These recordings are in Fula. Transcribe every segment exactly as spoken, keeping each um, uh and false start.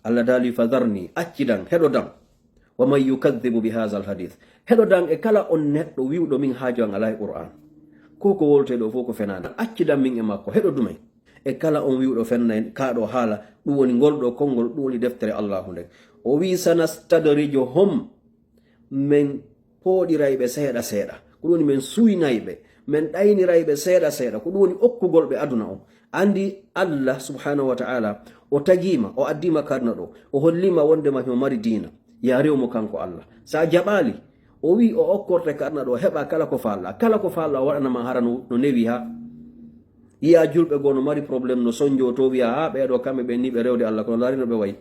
Allah daali: "Fadharni, accidan, heɗodan. Wa man yukadhibu bi hadha al hadith." Heɗodan e kala on neɗɗo wi'uɗo min haaju an alaa e Qur'an. Ko ko woltee ɗo fof ko fenaande. Accidan min e makko, heɗodumen. E kala on wi'uɗo fennay kaaɗo haala, ɗum woni ngol ɗo konngol, ɗum woni deftere Allahu nden. O wi'i: "Sanastadrijuhum." Men pooɗiray ɓe seeɗa seeɗa. Ko ɗum woni men suynay ɓe, men ɗayniray ɓe seeɗa seeɗa. Ko ɗum woni okkugol ɓe aduna on. Andi Allah subhanahu wa ta'ala, o tagima, o addima ka aduna ɗo, o hollima wondema himo mari diina. Ya rew mo kanko Allah. Sa jaɓali, o wi o okkorte ka aduna ɗo, heɓa kala ko falla. Kala ko falla o waɗana ma hara no, no newi ha. Yiya julɓe goo no mari problème, no sonjo to wiya, "Ha ɓeeɗo kamɓe ɓen ni ɓe rewde Allah, kono ndaari no ɓe wayi."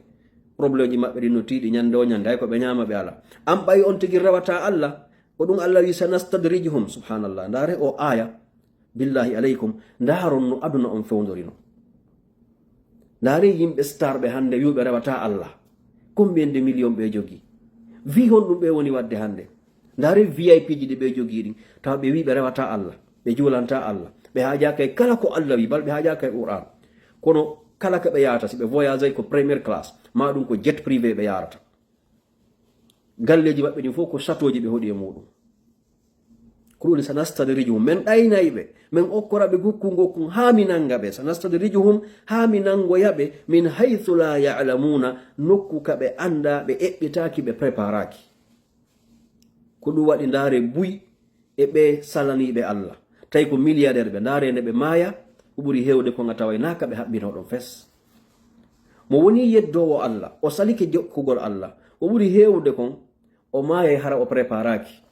Problème ji maɓɓe ɗin no tiiɗi ñande o ñande, hay ko ɓe ñaama ɓe ala. An ɓay on tigi rewata Allah, ko ɗum Allah wi: "Sanastadrijuhum." Subhanallah. Ndaare o aya. Billahi alaykum, ndaaron no aduna on fewndorino. Ndaare yimɓe star ɓe hannde wi'uɓe rewata Allah. Combien de million ɓe jogi? Wi honɗum ɓe woni waɗde hannde? Ndaare V I P ji ɗi ɓe jogi ɗin. Tawa ɓe wi ɓe rewata Allah. Ɓe juulanta Allah. Ɓe haajaaka e kala ko Allah wi, bal ɓe haajaaka e Qur'an. Kono kala ka ɓe yahata, si ɓe voyagey ko première classe, ma ɗum ko jet privé ɓe yarata. Galleeji maɓɓe ɗin fof ko châteauji ɓe hoɗi e muɗum. Ko ɗum woni: "Sanastadrijuhum." Men ɗaynay ɓe, men okkora ɓe gukku ngokkun haa mi nanga ɓe. "Sanastadrijuhum", haa mi nangoya ɓe, "min haythu la ya'lamuna", nokku ka ɓe annda, ɓe eɓɓitaaki, ɓe préparaaki. Ko ɗum waɗi ndaare buy e ɓe salaniiɓe Allah. Tawi ko milliardaire ɓe, ndaare nde ɓe maaya, ko ɓuri heewde kon a taway naa ka ɓe haɓɓinoo ɗon fes. Mo woni yeddoowo Allah, o salike jokkugol Allah, ko ɓuri heewde kon, o maayay hara o préparaaki.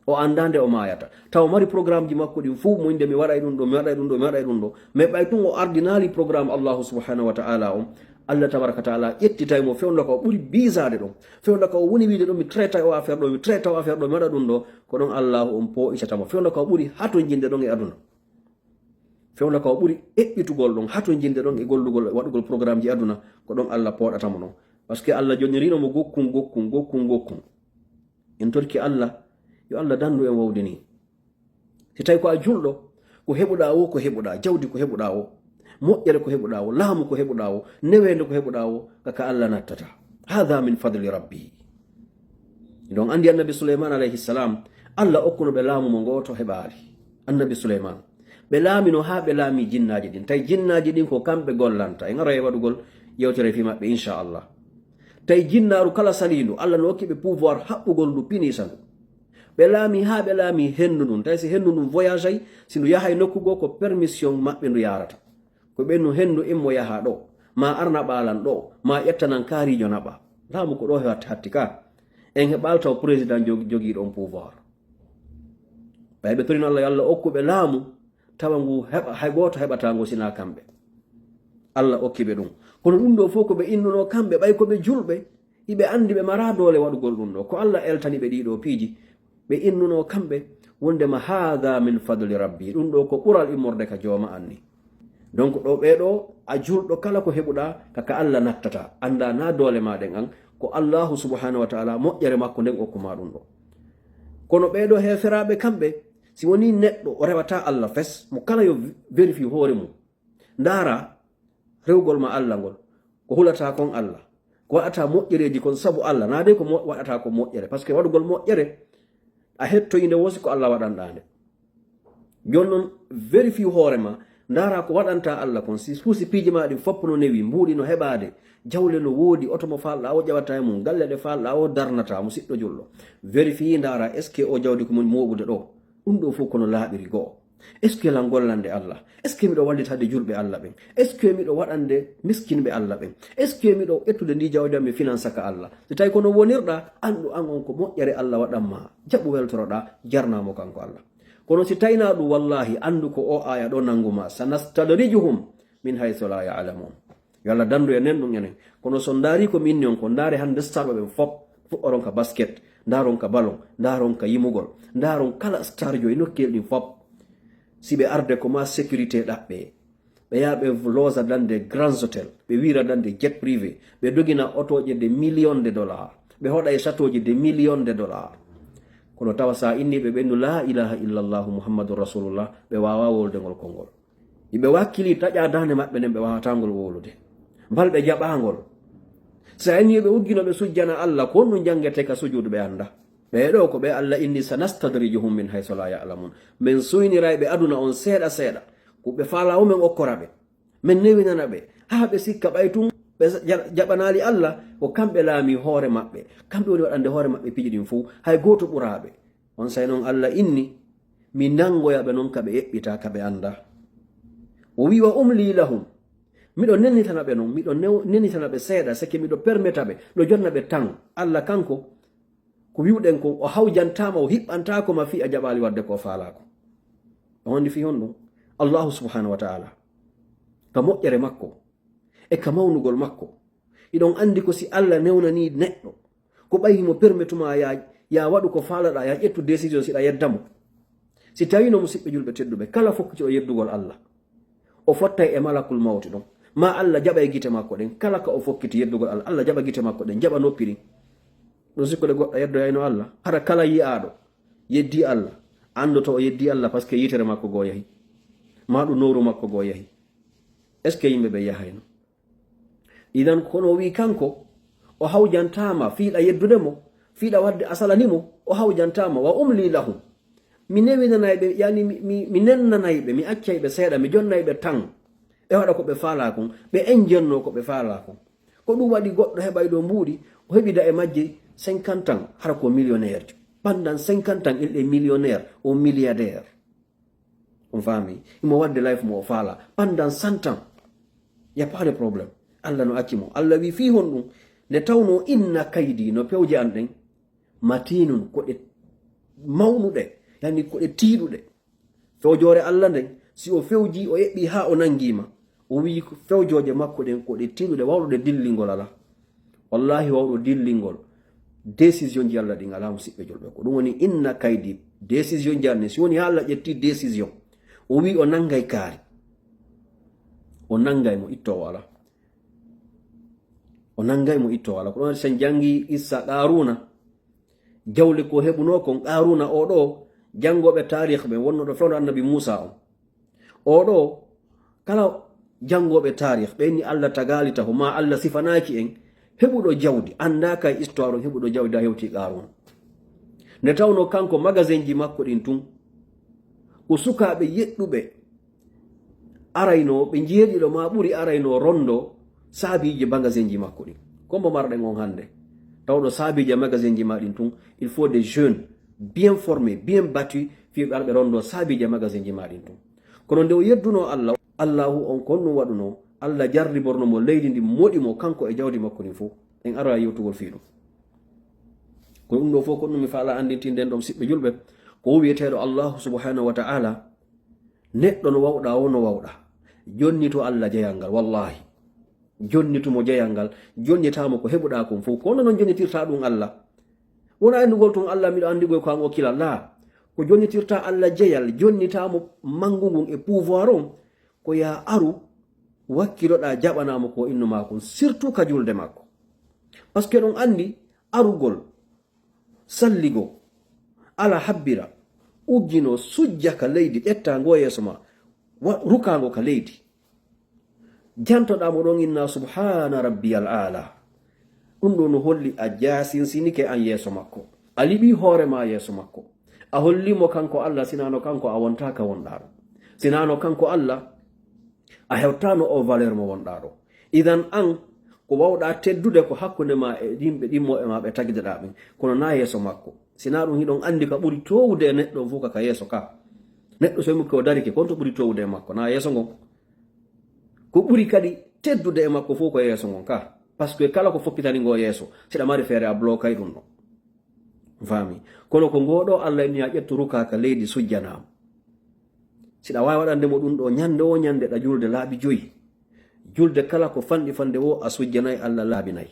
O anndaa nde o maayata. Taw o mari programme ji makko ɗin fof, mo innde mi waɗay ɗum ɗo, mi waɗay ɗum ɗo, mi waɗay ɗum ɗo. Mais ɓay tun o ardinaali programme Allahu subhanahu wa ta'ala on, Allah tabaraka wa ta'ala ƴettitay mo fewndo ka o ɓuri biisaade ɗon. Fewndo ka o woni wiide ɗon, mi traita o affaire ɗo, mi traita o affaire ɗo, mi waɗa ɗum ɗo. Ko ɗon Allahu on poo'itata mo. Fewndo ka o ɓuri hatonjinde ɗon e aduna. Fewndo ka o ɓuri eɓɓitugol ɗon, hatonjinde ɗon e gollugol, waɗugol programme ji aduna, ko ɗon Allah pooɗata mo ɗon. Parce que Allah jonnirino mo gokkun, gokkun, gokkun, gokkun. En torki Allah, yo Allah dandu en wawde ni. Si tawi ko a julɗo, ko heɓuɗaa o, ko heɓuɗaa, jawdi ko heɓuɗaa o, moƴƴere ko heɓuɗaa o, laamu ko heɓuɗaa o, neweende ko heɓuɗaa o, ka ka Allah nattata. Hada min fadli rabbi. Ɗon andi Annabi Suleyman alayhi salam, Allah okkuno ɓe laamu mo gooto heɓaali. Annabi Suleyman. Ɓe laamino haa ɓe laami jinnaaji ɗin. Tawi jinnaaji ɗin ko kamɓe gollanta. En aroyay waɗugol yewtere fii maɓɓe, inchallah. Tawi jinnaaru kala saliindu, Allah no okki ɓe pouvoir haɓɓugol ndu, pinisa ndu. Ɓe laami haa ɓe laami henndu ndun. Tawi si henndu ndun voyagey, si ndu yahay nokku goo, ko permission maɓɓe ndu yaarata. Ko ɓen no henndu immo yaha ɗo, ma arna ɓaalan ɗo, ma ƴettanan kaariijo naɓa. Laamu ko ɗo hatti, hatti ka. En heɓaali taw président jog-, jogii ɗon pouvoir. Ɓay ɓe torino Allah, yo Allah okku ɓe laamu, tawa ngu heɓa, hay gooto heɓataa ngu sinaa kamɓe. Allah okki ɓe ɗum. Kono ɗum ɗo fof ko ɓe innuno kamɓe, ɓay ko ɓe julɓe, iɓe andi ɓe maraa doole waɗugol ɗum ɗo. Ko Allah eltani ɓe ɗii ɗoo piiji, ɓe innuno kamɓe wondema: "Hada min fadli rabbi." Ɗum ɗo ko ɓural immorde ka jooma an ni. Donc ɗo ɓee ɗo, a julɗo kala ko heɓuɗaa, ka ka Allah nattata. Anda na doole ma ɗen an, ko Allahu subhanahu wa ta'ala moƴƴere makko nden okkuma ɗum ɗo. Kono ɓee ɗo heeferaaɓe kamɓe, si woni neɗɗo o rewata Allah fes, mo kala yo vérifier hoore mum. Ndaara rewgol ma Allah ngol, ko hulata kon Allah, ko waɗata moƴƴereeji kon sabu Allah, na de ko mo-, waɗata ko moƴƴere, parce que waɗugol moƴƴere, a hettoyi nde woo si ko Allah waɗanɗaa nde. Jooni non, vérifier hoore ma, ndaara ko waɗanta Allah kon, si fuu si piiji ma ɗin fof no newi, mbuuɗi no heɓaade, jawle no woodi, oto mo faalɗaa o ƴawata e mum, galle ɗe faalɗaa o darnata, musiɗɗo julɗo. Vérifier ndaara, est-ce que o jawdi ko mo mooɓude ɗo? Ɗum ɗo fof kono laaɓiri go'o. Est-ce que lan gollande Allah? Est-ce que miɗo wallitade julɓe Allah ɓen? Est-ce que miɗo waɗande miskinɓe Allah ɓen? Est-ce que miɗo ƴettude ndi jawdi am mi finansa ka Allah? Si tawi kono wonirɗa, anndu an on ko moƴƴere Allah waɗan ma. Jaɓu weltoroɗa, jarnamo kanko Allah. Kono si tawinaa ɗum, wallahi, anndu ko o aya ɗo nangu ma. "Sanastadrijuhum min haythu la ya'lamun." Yo Allah dandu e nen ɗum enen. Kono so ndaari ko min on ko, ndaare hannde star ɓe ɓen fop, fuɗɗoron ka basket, ndaaron ka ballon, ndaaron ka yimugol, ndaaron kala star jo e nokkeel ɗin fop. Si ɓe arde ko ma sécurité ɗaɓɓe, ɓe yaha ɓe loosa dans des grands hôtels, ɓe wiira dans des jets privés, ɓe dogina otooje de millions de dollars, ɓe hoɗa e châteauji de millions de dollars. Kono tawa sa inni ɓe ɓennu la ilaha illallahu Muhammadun Rasulullah, ɓe waawa wowlde ngol konngol. Iɓe wakkili taƴa daande maɓɓe nden ɓe waawata ngol wowlude. Mbal ɓe jaɓa ngol. So a inni yo ɓe uggino ɓe sujjana Allah, ko honɗum janngete ka sujuudu ɓe annda? Ɓee ɗoo ko ɓe Allah inni, "Sanastadrijuhum min haysu la ya'lamun." Min suynirayɓe aduna on seeɗa seeɗa. Ko ɓe faalaa o men okkora ɓe. Men newinana ɓe. Haa ɓe sikka ɓay tun ɓe ja-, jaɓanaali Allah, ko kamɓe laami hoore maɓɓe. Kamɓe woni waɗande hoore maɓɓe piiji ɗin fow. Hay gooto ɓuraa ɓe. Onsay non Allah inni, mi nanngoya ɓe non ka ɓe eɓɓitaa, ka ɓe annda. O wi'i, "Wa umli lahum." Miɗo nennitana ɓe non, miɗo new-, nennitana ɓe seeɗa, seke miɗo permeta ɓe, miɗo jonna ɓe tan. Allah kanko, ko wi'uɗen kon, o hawjantaama, o hiɓɓantaako ma fii a jaɓaali waɗde ko o faalaa kon. O honɗi fii honɗum? Allahu subhanahu wa ta'ala, ka moƴƴere makko, e ka mawnugol makko. Hiɗon anndi ko si Allah newnanii neɗɗo, ko ɓay himo permetuma ya, ya waɗu ko faalaɗaa, ya ƴettu décision si hiɗa yedda mo. Si tawiino, musiɓɓe julɓe tedduɓe, kala fokkitiiɗo yeddugol Allah, o fottay e malakul mawti ɗon. Ma Allah jaɓay gite makko ɗen, kala ka o fokkiti yeddugol Allah, Allah jaɓa gite makko ɗen, jaɓa noppi ɗin. Ɗum sikkude goɗɗo yeddoyayno Allah. Hara kala yi'aaɗo yeddii Allah, anndoto o yeddii Allah, parce que yitere makko goo yahi. Ma ɗum nowru makko goo yahi. Est-ce que yimɓe ɓe yahayno? Idan, kono o wi'i kanko, o hawjantaama fii hiɗa yeddude mo, fii hiɗa waɗde a salani mo, o hawjantaama, "Wa umli lahum." Mi newinanay ɓe, yani mi, mi, mi nennanay ɓe, mi accay ɓe seeɗa, mi jonnay ɓe tan. Ɓe waɗa ko ɓe faalaa kon, ɓe enjennoo ko ɓe faalaa kon. Ko ɗum waɗi goɗɗo heɓay ɗo mbuuɗi, o heɓida e majje cinquante ans, hara ko millionnaire. Pendant cinquante ans, il est millionnaire ou milliardaire. On faami? Himo waɗde life mo o faalaa. Pendant cent ans, y a pas de problème. Allah no acci mo. Allah wi'i fii honɗum? Nde tawnoo inna kaydi, no pewje an ɗen, matinun, ko ɗe mawnuɗe, yani ko ɗe tiiɗuɗe. Fewjoore Allah nden, si o fewjii, o eɓɓii haa o nanngii ma, o wi'i fewjooje makko ɗen ko ɗe tiiɗuɗe, wawɗuɗe dillingol alaa. Wallahi, wawɗo dillingol décision ji Allah ɗin alaa, musiɓɓe julɓe. Ko ɗum woni inna kaydi, décision ji Allah ɗin. Si woni haa Allah ƴetti décision, o wi'i o nanngay kaari, o nanngay mo, ittoowo alaa. O nanngay mo, ittoowo alaa. Ko ɗum waɗi sen janngi qissa Qaaruuna, jawle ko heɓunoo kon, Qaaruuna oo ɗoo, janngooɓe taarih ɓen wonnooɓe fewndo Annabi Muusaa on. Oo ɗoo, kala janngooɓe taarih, ɓe inni Allah tagaali taho, maa Allah sifanaaki en heɓuɗo jawdi, anndaaka e histoire on heɓuɗo jawdi, a hewtii Qaaruuna. Nde tawnoo kanko magasin ji makko ɗin tun, ko sukaaɓe yeɗɗuɓe araynoo, ɓe njeeɗiɗo maa ɓuri araynoo rondoo saabiiji magasin ji makko ɗin. Ko mbo marɗen on hannde? Tawɗo saabiiji magasin ji maa ɗin tun, il faut des jeunes bien formés, bien battus, fii ɓe ara ɓe rondoo saabiiji magasin ji maa ɗin tun. Kono nde o yeddunoo Allah, Allahu on ko honɗum waɗunoo? Allah jarriborno mo leydi ndin, moɗi mo kanko e jawdi makko ndin fow. En aroya yewtugol fii ɗum. Kono ɗum ɗoo fow ko ɗum mi faalaa anndintinde en ɗoo, musiɓɓe julɓe, ko wi'eteeɗo Allahu subhanahu wa ta'ala, neɗɗo no wawɗaa woo no wawɗaa, jonnitu Allah jeyal ngal, wallahi. Jonnitu mo jeyal ngal, jonnitaa mo ko heɓuɗaa kon fow. Ko honno non jonnitirtaa ɗum Allah? Wonaa innugol tun Allah, miɗo anndi ko an o kila, laa. Ko jonnitirtaa Allah jeyal, jonnitaa mo manngu ngun e pouvoir on, ko yaa aru, wakkiloɗaa, jaɓanaa mo ko o innu maa kon, surtout ka julde makko. Parce que ɗon anndi arugol, salligo, ala habbira, ugginoo, sujja ka leydi, ƴettaa ngo yeeso maa, wa-, rukaa ngo ka leydi. Jantoɗaa mo ɗon inna subhaana rabbiyal aala. Ɗum ɗoo no holli a jaasinsinike an yeeso makko. A liɓii hoore maa yeeso makko. A holli mo kanko Allah, sinaano kanko a wontaa ka wonɗaa ɗo. Sinaano kanko Allah, a hewtaano o valeur mo wonɗaa ɗo. Idan an, ko wawɗaa teddude ko hakkunde maa e yimɓe ɗimmo e maa ɓe tagideɗaa ɓen, kono naa yeeso makko. Sinaa ɗum hiɗon anndi ka ɓuri toowude e neɗɗo on fof ka, ka yeeso ka. Neɗɗo so yimɓe ko darike, ko on to ɓuri toowude e makko, naa yeeso ngon. Ko ɓuri kadi teddude e makko fof ko yeeso ngon ka. Parce que kala ko fokkitani ngo yeeso, siɗa mari feere a blokay ɗum ɗon. Faami? Kono ko ngo ɗo Allah inni a ƴettu rukaa ka leydi sujjanaa mo. Siɗa waawi waɗande mo ɗum ɗo ñande o ñande ɗa julde laabi joyi. Julde kala ko fanɗi fande wo a sujjanay Allah laabi nay.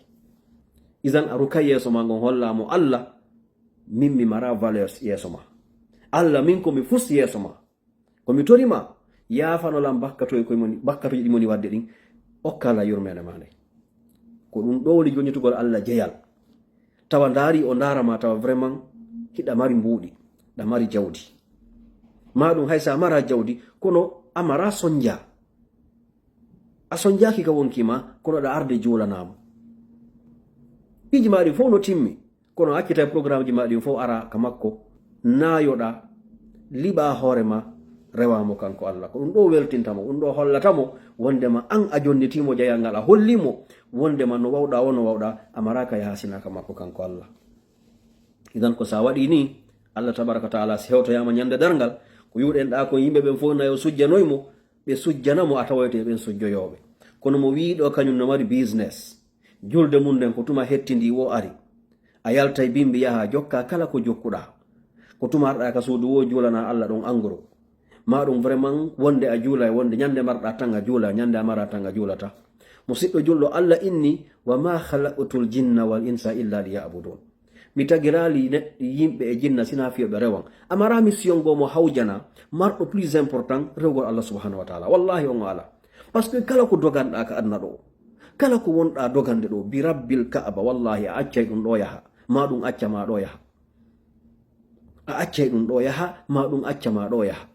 Idan a rukay yeeso ma ngon holla mo Allah, min mi mara valeur yeeso ma. Allah min ko mi fus yeeso ma. Ko mi tori ma, yaafano lan bakkatoy koy moni, bakkatoji ɗi moni wadde ɗin, okka lan yurmeende ma nde. Ko ɗum ɗo woni jonnitugol Allah jeyal. Tawa ndaari o ndaara ma, tawa vraiment hiɗa mari mbuuɗi, ɗa mari jawdi. Ma ɗum hay sa mara jawdi, kono a mara sonja. A sonjaaki ka wonki ma, kono ɗa arde juulanaa mo. Piiji ma ɗin fof no timmi, kono accitay programmeji ma ɗin fof ara ka makko, naayoɗa, liɓa hoore ma, rewa mo kanko Allah. Ko ɗum ɗo weltinta mo, ɗum ɗo hollata mo wondema an a jonniti mo jayal ngal, a holli mo wondema no wawɗa o, no wawɗa, a maraka yaha sina ka makko kanko Allah. Idan ko sa waɗi ni, Allah tabaraka wa taala si hewtoyama ñande darngal, ko wi'uɗen ɗa ko yimɓe ɓen fof nayo sujjanoy mo, ɓe sujjana mo, a tawoyte ɓen sujjoyooɓe. Kono mo wiiɗo kañum no mari business. Julde mum nden ko tuma hettindi wo ari. A yaltay bimbi yaha jokka kala ko jokkuɗa. Ko tuma arɗa ka suudu wo juulana Allah ɗon angro. Ma ɗum vraiment wonde a juulay, wonde ñande marɗa tan a juula, ñande a mara tan a juulata. Musiɗɗo julɗo, Allah inni, "Wa ma khalaqtul jinna wal insa illa liya'budun." Mi tagiraali neɗɗo, yimɓe e jinna sina fiyo ɓe rewan. A mara mission goo mo hawjana, marɗo plus important rewgol Allah subhanahu wa taala. Wallahi on o ala. Parce que kala ko doganɗa ka aduna ɗo, kala ko wonɗa dogande ɗo, bi rabbil Ka'aba, wallahi a accay ɗum ɗo yaha, ma ɗum acca ma ɗo yaha. A accay ɗum ɗo yaha, ma ɗum acca ma ɗo yaha.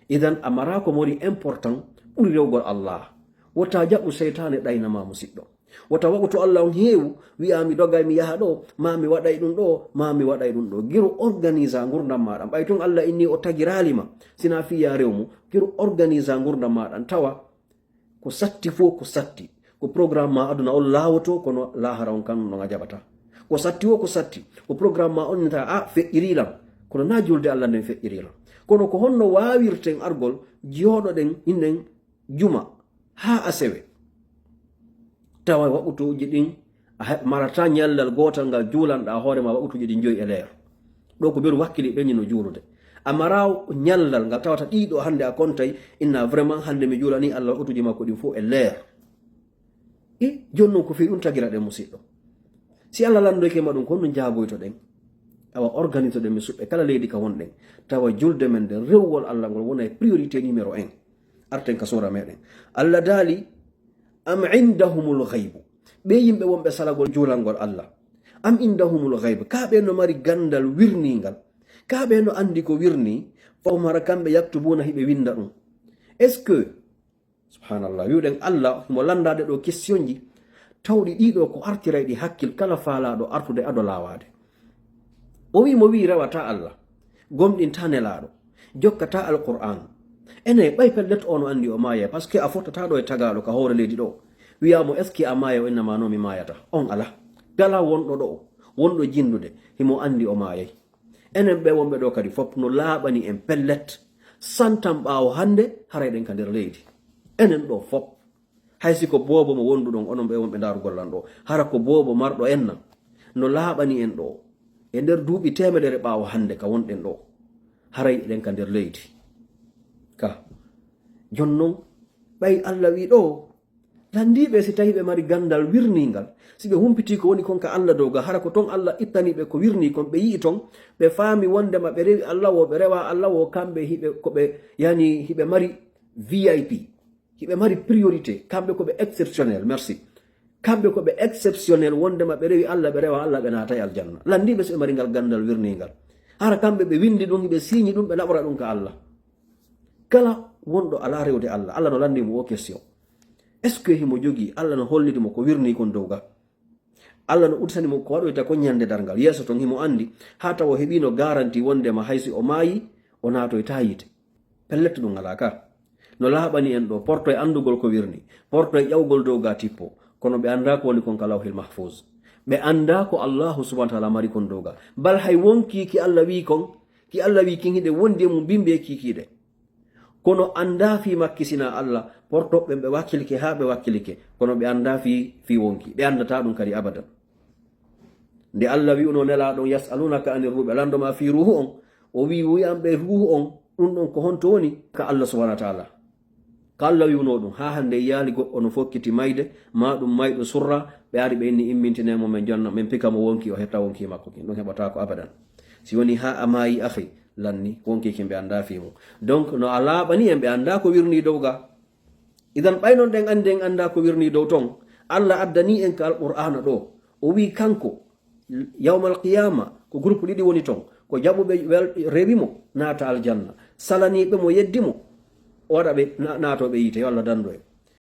Idan a mara ko mori important ɓuri rewgol Allah. Wota jaɓu seytaane ɗayna ma musiɗɗo. Wota waɓu to Allah on heewu, wi'a mi dogay mi yaha ɗo, ma mi waɗay ɗum ɗo, ma mi waɗay ɗum ɗo. Giru organisa ngurdam maɗa. Ɓay tun Allah inni o tagiraali ma, sina fiya rew mo. Giru organisa ngurdam maɗa, tawa ko satti fof ko satti. Ko programme ma aduna on laawoto, kono lahara on kan non a jaɓata. Ko satti wo ko satti. Ko programme ma on ta a feƴƴiri lan. Kono na julde Allah nden feƴƴiri lan. Kono ko honno wawirten argol, jooɗoɗen innen juma ha asewe. Tawa waɓutuji ɗin a he-, marata ñallal gootal ngal juulanɗa hoore ma waɓutuji ɗin joyi e leer. Ɗo ko beru wakkili ɓe ñino juulude. A mara ñallal ngal tawata ɗiɗo hande a kontay, inna vraiment hande mi juulani Allah waɓutuji makko ɗin fof e leer. I, jon non ko fii ɗum tagira ɗen musiɗɗo. Si Allah landoyke ma ɗum, ko honno jaaboytoɗen? Awa organisoɗen mi suɓɓe kala leydi ka wonɗen. Tawa julde men nden, rewgol Allah ngol wona e priorité numéro un. Arten ka suura meɗen. Allah daali, "Am indahumul ghaybu?" Ɓe yimɓe wonɓe salagol juulangol Allah. "Am indahumul ghaybu?" Ka ɓe no mari gandal wirningal. Ka ɓe no andi ko wirni, fawmara kamɓe yaktubuna hiɓe winda ɗum. Est-ce que, subhanallah, wi'uɗen Allah himo landade ɗo questionji tawɗi ɗiɗo ko artirayɗi hakkil kala faalaɗo artude ado laawaade. O wi mo wi rewata Allah, gomɗinta nelaaɗo, jokkata Alqur'an. Ene ɓay pellet ono andi o maaya, parce que a fottata ɗo e tagaɗo ka hoore leydi ɗo. Wiya mo, "Est-ce que a maaya?" O inna ma, "No mi maayata." On ala. Gala wonɗo ɗo, wonɗo jindude, himo andi o maayay. Enen ɓe wonɓe ɗo kadi fop no laaɓani en pellet. Santan ɓaawo hande, haray ɗen ka nder leydi. Enen ɗo fop. Hay si ko boobo mo wonduɗon, onon ɓe wonɓe ndaarugol lan ɗo. Hara ko boobo marɗo en nan. No laaɓani en ɗo. E nder duuɓi teemedere ɓaawo hande ka wonɗen ɗo. Haray eɗen ka nder leydi. Ka. Jon non, ɓay Allah wi ɗo, landiiɓe si tawi ɓe mari gandal wirningal, si ɓe humpiti ko woni kon ka Allah dow ga, hara ko ton Allah ittani ɓe ko wirni kon, ɓe yi'i ton, ɓe faami wondema ɓe rewi Allah wo, ɓe rewa Allah wo, kamɓe hiɓe, ko ɓe, yani, hiɓe mari V I P. Hiɓe mari priorité, kamɓe ko ɓe exceptionnel, merci. Kamɓe ko ɓe exceptionnel, wondema ɓe rewi Allah, ɓe rewa Allah, ɓe naatay aljanna. Landiiɓe si ɓe mari ngal gandal wirningal. Hara kamɓe ɓe windi ɗum, hiɓe siiñi ɗum, ɓe naɓora ɗum ka Allah. Kala wonɗo ala rewde Allah, Allah no landi mo o question. Est-ce que himo jogii, Allah no hollidi mo ko wirni kon dow ga? Allah no udisani mo ko waɗoyta kon ñande darngal. Yeeso ton himo andi, haa tawa o heɓino garanti wondema hay si o maayi, o naatoyta yiite. Pellet ɗum alaa ka. No laaɓani en ɗo, porto e andugol ko wirni, porto e ƴawgol dow ga tippo, kono ɓe anda ko woni kon ka Lawhil Mahfuz. Ɓe anda ko Allahu subhanahu wa ta'ala mari kon dow ga. Bal hay wonkii ki Allah wi kon, ki Allah wi kin hiɗe wondi e mum bimbi e kiikiiɗe. Kono anda fii makki sina Allah, porto ɓen ɓe wakkilike haa ɓe wakkilike, kono ɓe anda fii, fii wonki. Ɓe andata ɗum kadi abadan. Nde Allah wi'uno Nelaaɗo on, "Yas'alunaka anir ruh," ɓe lando ma fii ruhu on, o wi'i, "Wi'an ɓe ruhu on, ɗum ɗon ko honto woni?" Ka Allah subhanahu wa ta'ala. Ka Allah wi'uno ɗum, haa hande yaali goɗɗo no fokkiti mayde, ma ɗum mayɗo surra, ɓe ari ɓe inni, "Immintine mo, men jonna, men pika mo wonki, o hetta wonki makko kin." Ɗum heɓata ko abadan. Si woni haa a maayi, akhi, lanni, wonki kin ɓe anda fii mum. Donc, no a laaɓani en, ɓe anda ko wirni dow ga. Idan ɓay non ɗen andi en anda ko wirni dow ton, Allah addani en ka Alqur'aana ɗo. O wi'i kanko, yawmal qiyama, ko groupe ɗiɗi woni ton. Ko jaɓuɓe wel-, rewi mo, naata aljanna. Salaniɓe mo, yeddi mo, o waɗa ɓe na-, naatoɓe yiite, yo Allah dando en.